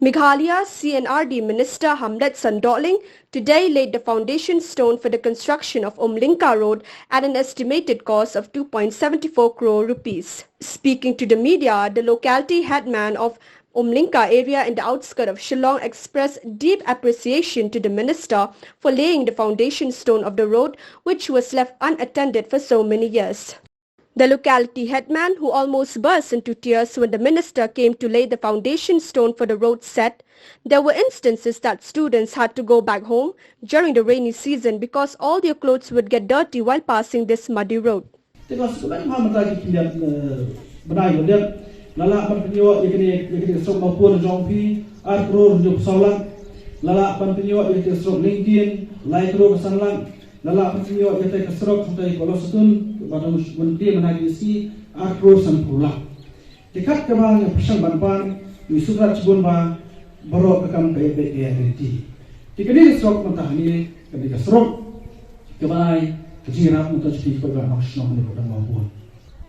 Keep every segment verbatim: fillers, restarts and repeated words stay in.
Meghalaya C and R D Minister Hamletson Dohling today laid the foundation stone for the construction of Umlingka Road at an estimated cost of two point seven four crore rupees. Speaking to the media, the locality headman of Umlingka area in the outskirts of Shillong expressed deep appreciation to the minister for laying the foundation stone of the road, which was left unattended for so many years. The locality headman, who almost burst into tears when the minister came to lay the foundation stone for the road, said there were instances that students had to go back home during the rainy season because all their clothes would get dirty while passing this muddy road. Te ka suk ka bang ha mynta ki khyndiat, eh, bnai khyndiat. La lah ban pynïoh ïa kane, ïa kane ka surok Mawpun jong phi, ar klur hynñiew phew saw lak. La lah ban pynïoh ïa kane ka surok Lyngkien, lai klur san lak. La lah ban pynïoh ïa kane ka surok hangtai Kolosatun, ba dang ban plie mynta ki sngi, ar klur san phew lak. Te kat kaba nga pyrshang ban pan, ngi sngewthuh shibun ba baroh ka kam ka ïa beit ka ïa riti. Te kane ka surok mynta hangne, kane ka surok kaba ai ka jingïarap mynta jong ki paidbah nongshong hangne hapoh Dong Mawpun.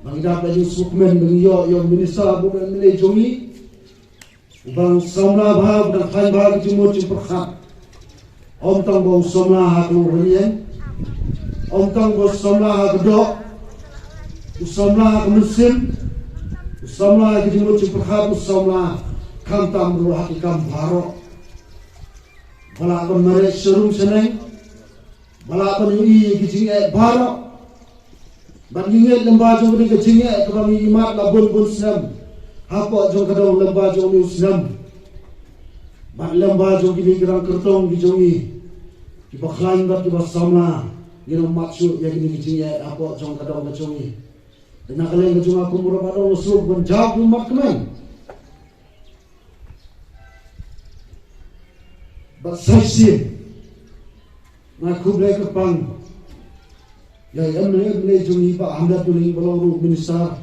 Ba ngi dap da jingsngewkmen ba ngi ïoh ïa u minister bad u M L A jong ngi, uba dang samla bha, uba dang khlaiñ bha ka jingmut jingpyrkhat. Ym tang ba u samla ha ka longrynieng, ym tang ba u samla ha ka doh, u samla ha ka mynsiem, u samla ha ka jingmut jingpyrkhat, u samla khamtam ruh ha ki kam baroh. Ba lah ban mareh sharum shaneng, ba lah ban ïohi ïa ki jingeh baroh. Bad ngi ngeit lyngba jong kane ka jingeh kaba ngi ïohi mat la bun bun snem hapoh jong ka dong lyngba jong une u snem. Bad lyngba jong kine ki rang kyrtong ki jong ngi, kiba khlaiñ bad kiba samla, ngin ym mad shuh ïa kine ki jingeh hapoh jong ka dong ka jong ngi. Te na ka liang ka jong nga kum u rangbah dong nga sngewbha ban jaw kum mat kmen. Bad sa shisien nga khublei kyrpang ïa i M L A, M L A jong ngi Bah Hamletson Dohling ba long ruh minister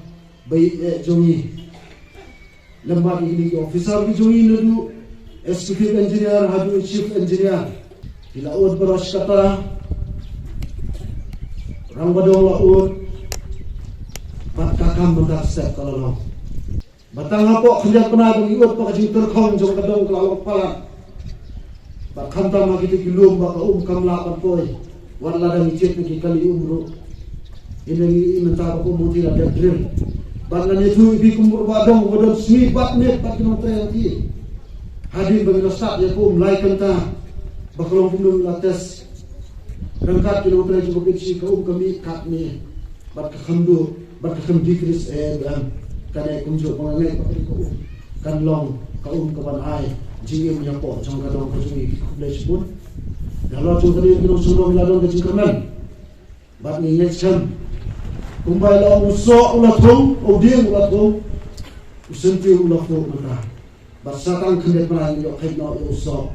ba ïeit jong ngi. Lem bad ïa kine ki officer ki jong ngi naduh executive engineer haduh chief engineer. Ki la ud baroh shi katta, rangbah dong la ud, bad ka kam mynta step ka la long. Ba tang hapoh khyndiat bnai ba ngi ud ba ka jingtyrkhong jong ka dong ka la long palat. Bad khamtam ha kito ki lum ba ka um kam lah ban poi. Wat la dang ngi thied na ki kali um ruh. Ïa ngi i mynta ba ka um hangtei la dep drill. Bad ngan ïathuh ïa phi kum u rangbah dong uba don sngi bad miet bad ki nongtrei hangtei. Hadien ba ngi la stad ïa ka um lai kynta ba ka long kumno la test. Ryngkat ki nongtrei jong ka pynshi ka um ka mih katne. Bad ka kham duh, bad ka kham decrease eh, em. Kane kumjuh ba nga ngeit ba ka um kan long ka um ka ban ai jingim ïa pdeng jong ka dong ka jong ngi. Khublei shibun. Ïa la jong kane ki nongshong dong la don ka jingkyrmen. Bad ngi ngeit skhem, kumba la ong, u soh u la thung, u dieng u la thung, u syntiew u la phuh mynta. Bad sa tang khyndiat bnai ngi ïoh kheit noh ïa u soh.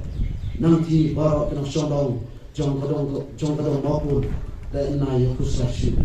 Nangta baroh ki nongshong dong jong ka dong, jong ka dong Mawpun, te yn ai ïa u khuslai shuh.